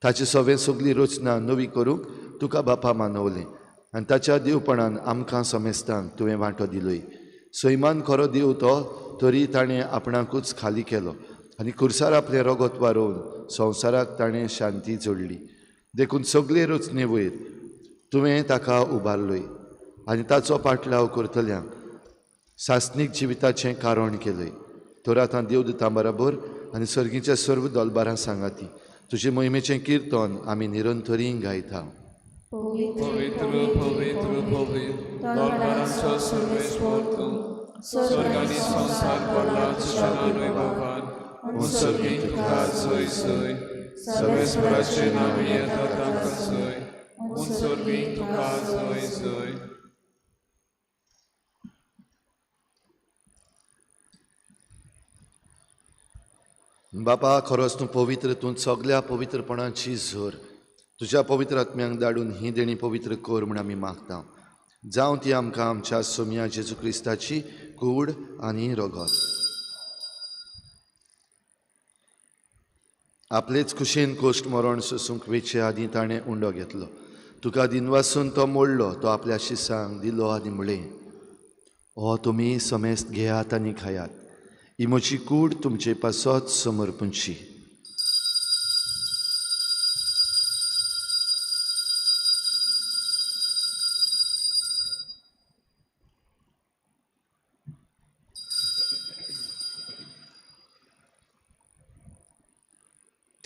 ताचे सवे सगली रचना नवी करूंक तुका बापा मानवलें आनी ताच्या देवपणान आमकां समेस्तांक तुवें वांटो दिलोय. सैमान खरो देव तो, तरी ताणें आपणाकूच खाली केलो आनी खुर्सार आपलें रगत वारोवन संवसाराक ताणें शांती जोडली. देखून सगळे रचने वयर तुवें ताका उबारलोय आनी ताचो पाटलाव करतल्यांक सासणीक जिविताचें कारण केलय. तर आतां देवदूतां बराबर आनी सर्गीच्या सर्व दलबारां सांगाती तुजे मोहिमेचें किर्तन आमी निरंतरी गायता. पवित्र पवित्र पवित्र दलबारांचो सर्वेस्पर तूं, स्वर्ग आनी संवसार भरला तुज्या वैभवान. उत्सर्गीं तुका जय जय, सर्वेस्पराचे नांव येता तांकां जय. उत्सर्गीं तुका जय जय. बापा, खरोच तूं पवित्र, तूं सगल्या पवित्रपणाची झर. तुज्या पवित्र आत्म्यांक धाडून ही देणी पवित्र कर म्हूण आमी मागता. जावं ती आमकां आमच्या सोम्या जेजू क्रिस्ताची कूड आनी रगत. आपलेच खुशेन कोश्ट मरण सोसूंक वेचे आदीं ताणें उंडो घेतलो. तुका दिनवासून तो मोडलो, तो आपल्या शिसांक दिलो आनी म्हळें, हो तुमी समेस्त घेयात आनी खायात, ही म्हजी कूड तुमचे पासत समर्पणची.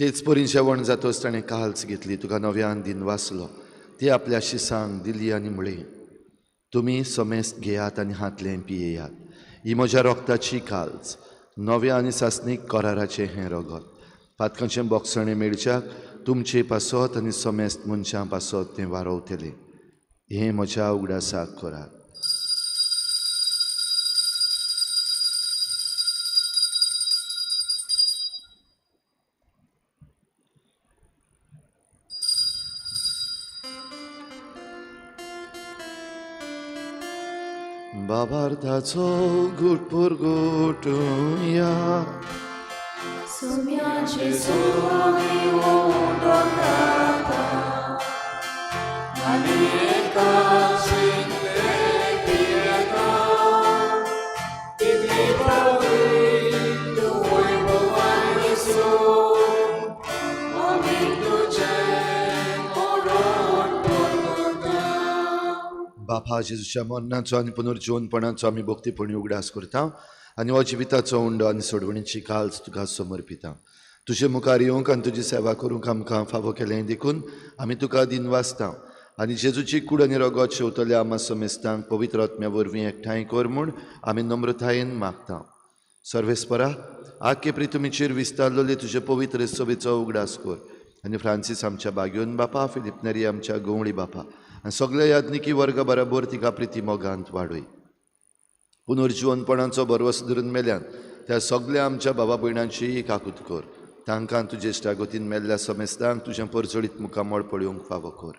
तेच परी जेवण जातच ताणें काल्स घेतली, तुका नव्यान दिन वाचलो, ती आपल्या शिसांक दिली आनी म्हळें, तुमी समेस्त घेयात आनी हातलें पियेयात. ही म्हज्या रोगताची काल्स, नव्या आनी सासणीक कराराचें हें रगत. पातकांचें बोगसणें मेळच्याक तुमचे पासत आनी समेस्त मनशां पासत तें वारोवतलें. हें म्हज्या उगडासाक करात. बाबार्थाचो गुटपूर गुटुया बापा जेजूच्या मरणाचो आनी पुनर्जिवनपणाचो आमी भक्तीपणी उगडास करता आनी हो जिविताचो उंडो आनी सोडवणीची काल्स तुका समर्पिता. तुजे मुखार येवंक आनी तुजी सेवा करूंक आमकां फावो केलें देखून आमी तुका दिनवासता आनी जेजूची कूड आनी रगत शेवतल्या आमा समेस्तांक पवित्र आत्म्या वरवीं एकठांय कर म्हूण आमी नम्रतायेन मागता. सर्वेस्परा आख्खे प्रितुमीचेर विस्तारलेले तुजे पवित्र सभेचो उगडास कर आनी फ्रांसीस आमच्या बाग्योन बापा, फिलिप नेरी आमच्या गवळी बापा आनी सगळ्या याज्ञिकी वर्गा बराबर तिका प्रिती मोगांत वाडय. पुनर्जिवनपणाचो भरवस धरून मेल्यान त्या सगळ्या आमच्या बाबा भयणांची काकूत कर. तांकां तुजे इश्टागतीन मेल्ल्या समेस्तांक तुजें परजळीत मुखामळ पळोवंक फावो कर.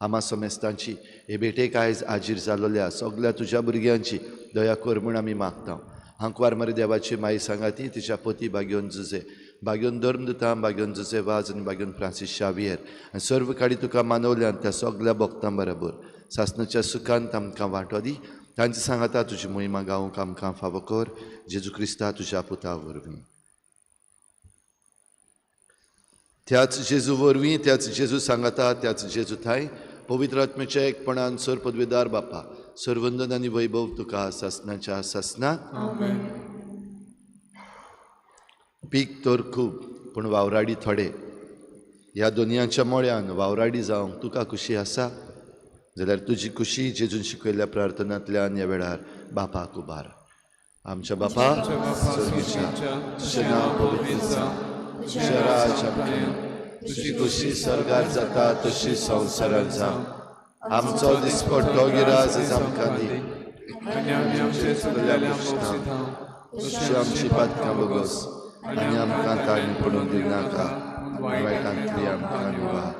आमा समेस्तांची हे भेटेक आयज हाजीर जाल्ल्या सगळ्या तुज्या भुरग्यांची दया कर म्हूण आमी मागता. आंकवार मरे देवाची माई सांगाती तिच्या पती बाग्योन जुजे, बाग्योन धर्मदुतां, बाग्योन जुजे वाज आनी बाग्योन फ्रांसीस शावियर आनी सर्व काडी तुका मानवल्यान त्या सगळ्या भक्तां बराबर सासणाच्या सुखांत आमकां वांटो दी. तांचे सांगाता तुजी मोहिमा गावंक आमकां फावो कर, जेजू क्रिस्ता तुज्या पुता वरवीं. त्याच जेजू वरवीं, त्याच जेजू सांगाता, त्याच जेजू थांय पवित्र आत्म्याच्या एकपणान सर पदवेदार बापा, सर्वंदन आनी वैभव तुका सासणाच्या सासना. पीक तर खूब पूण वावराडी थोडे. ह्या दोनयांच्या मळ्यान वावराडी जावंक तुका खुशी आसा जाल्यार तुजी खुशी जेजून शिकयल्ल्या प्रार्थनांतल्यान ह्या वेळार बापाक उबार. आमच्या बापा स्वर्गीच्या, तुजें नांव पवित्र जावं, तुजें राज आमकां, तुजी खुशी स्वर्गार जाता तशी संवसारांत जावं. आमचो दिसपट्टो गिराज आमकां दी आनी आमी आमचे चुकलेल्यांक बक्षिता, तशी आमची पातकां बोगस आनी आमकां ताळणी पडूंक दिनाका, वायटांतली आमकां निवार.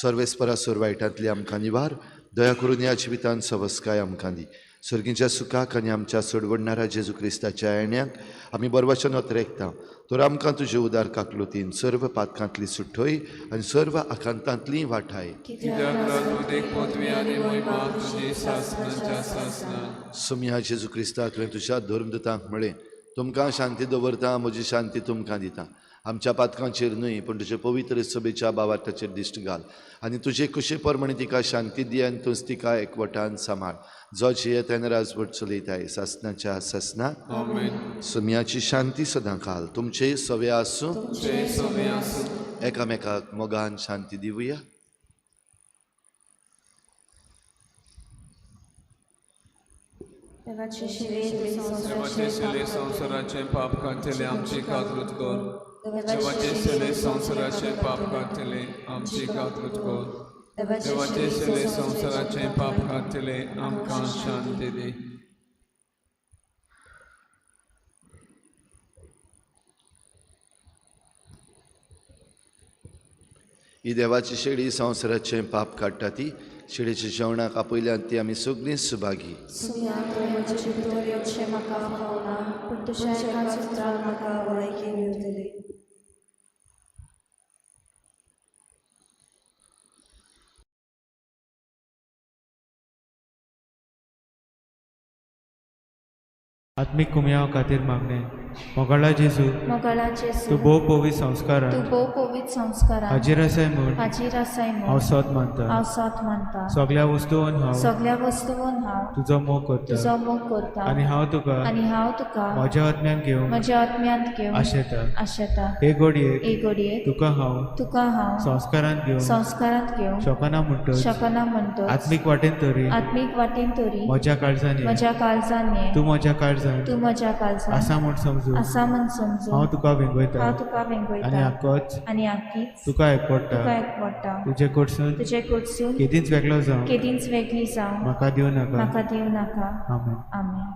सर्वेस्परा सोर वायटांतली आमकां निवार. दया करून ह्या जिवितान सवस्काय आमकां दी. सर्गीच्या सुखाक आनी आमच्या सोडवडणारा जेजू क्रिस्ताच्या येण्याक आमी बरवाचन अत्रेकता. तर आमकां तुजे उदार काकलुतीन सर्व पातकांतली सुटोय आनी सर्व आकांतांतली वाठाय. सुमया जेजू क्रिस्ता, तुवें तुज्या धर्मदुतांक म्हळें, तुमकां शांती दवरता, म्हजी शांती तुमकां दिता. आमच्या पातकांचेर न्हय पूण तुजे पवित्र सभेच्या बावार्थाचेर दिश्ट घाल आनी तुजे कुशे प्रमाणे तिका शांती दी आनी तूंच तिका एकवटान सांबाळ. जो जियेत आनी राजवट चलयताय सासणाच्या सासना. सुमयाची शांती सदां काल तुमचे सवे आसूं. एकामेकाक मोगान शांती दिवया. देवाचे शिले संवसाराचें पाप काडटले आमची कातरूच कर. देवाचे शिले संवसाराचें पाप काडटले आमची कातरूच कर. देवाचे शिले संवसाराचें पाप काडटले आमकां शांती दी. ही देवाची शेळी संवसाराचें पाप काडटा ती शेळीच्या जेवणाक आपयल्यान ती आमी सगळीं सुभागी. आत्मीक कुमयाव खातीर मागणें. मोगाळा जेजू, मोगाळा जेजू, तूं भोव पवित्र संस्कारान, तूं भोव पवित्र संस्कारान हाजीर आसाय म्हूण, हाजीर आसाय म्हूण हांव सत मानता, हांव सत मानता. सगळ्या वस्तून हांव, सगळ्या वस्तून हांव तुजो मोग करता, तुजो मोग करता. आनी हांव तुका, आनी हांव तुका म्हज्या आत्म्यान घेवन, म्हज्या आत्म्यांत घेवन आशेता, आशेता. हे घडयेक, हे घडयेक तुका हांव, तुका हांव संस्कारांत घेवन, संस्कारांत घेवन शकना म्हणटच, शकना म्हणटच आत्मीक वाटेन तरी, आत्मीक वाटेन तरी म्हज्या काळजान ये, म्हज्या काळजान ये, तूं म्हज्या काळजान, तूं म्हज्या काळजान आसा म्हूण समजून, आसा म्हूण समजून हांव तुका वेंगयता, हांव तुका वेंगयता. आनी आकोच, आनी आकीच तुका एकवडटा, तुका एकवडटा. तुजे कडसून, तुजे कडसून केदींच वेगळो जावं, केदींच वेगळी जावं म्हाका दिवं नाका, म्हाका दिवं नाका. आमेन. आमेन.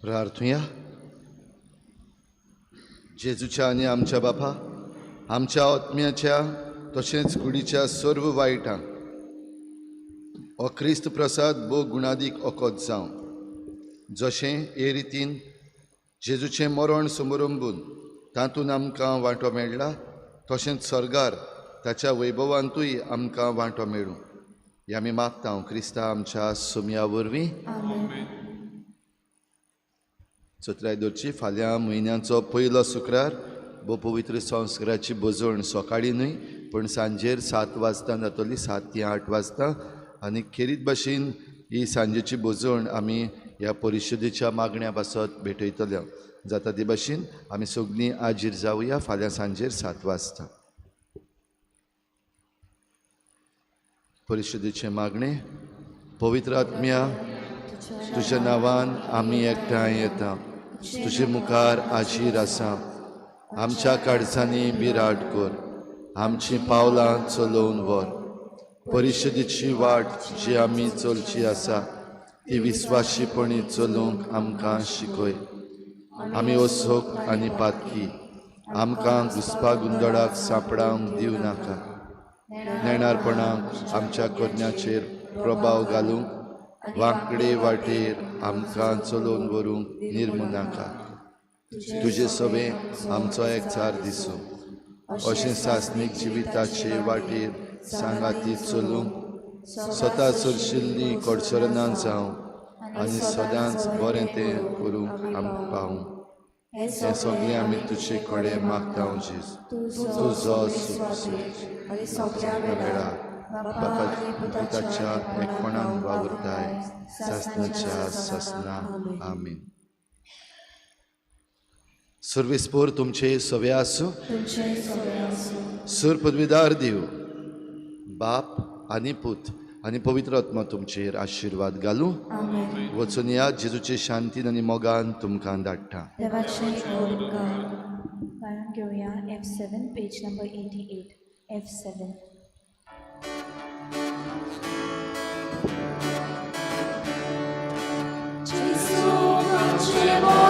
प्रार्थुया. जेजूच्या आनी आमच्या बापा, आमच्या आत्म्याच्या तशेंच कुडीच्या सर्व वायटांक हो क्रिस्त प्रसाद भोव गुणादीक ओकोत जावं, जशें हे रितीन जेजूचें मरण समरंबून तातूंत आमकां वांटो मेळ्ळा, तशेंच सर्गार ताच्या वैभवांतूय आमकां वांटो मेळूं. हें आमी मागता क्रिस्ता आमच्या सोमया वरवीं. चत्राय दवरची. फाल्यां म्हयन्याचो पयलो शुक्रार भोव पवित्र संस्काराची भजण सकाळीं न्हय पूण सांजेर 7 वाजता जातली, 7 ते 8 वाजता. आनी खेरीत भाशेन ही सांजेची भजण आमी ह्या परिशदेच्या मागण्या पासत भेटयतले. जाता ते भाशेन आमी सगळीं आजीर जावया फाल्यां सांजेर 7 वाजता. परिशदेचें मागणें. पवित्र आत्म्या, तुज्या नांवान आमी एकठांय येता, तुजे मुखार आजीर आसा. आमच्या काळजांनी बिराड कर, आमचीं पावलां चलोवन व्हर. परिशदेची वाट जी आमी चलची आसा ती विस्वाशीपणी चलोवंक आमकां शिकय. आमी असोक आनी पातकी, आमकां घुसपा गुंदळाक सांपडावंक दिवं नाका. नेणारपणाक आमच्या करण्याचेर प्रभाव घालूंक वांकडे वाटेर आमकां चलोवन व्हरूंक निर्मू नाका. तुजे सवें आमचो एकचार दिसूं, अशें सासणीक जिविताचे वाटेर सांगाती चलूंक स्वता सरशिल्ली कडसरना जावं आनी सदांच बरें तें करूंक आमकां पावूं. हें सगळें आमी तुजे कडेन मागता जेजू, तुजो वेळार बापा पुताच्या एकपणान वावुरताय सासनाच्या सासना. आमीन. सर्वेस्पोर तुमचे सवे आसूं. सुर पदवीदार देव बाप आनी पूत आनी पवित्र आत्मा तुमचेर आशिर्वाद घालूं. वचून या जेजूचे शांतीन आनी मोगान तुमकां धाडटा. गायन घेवया F7 page number 88. F7. Gesù non c'è.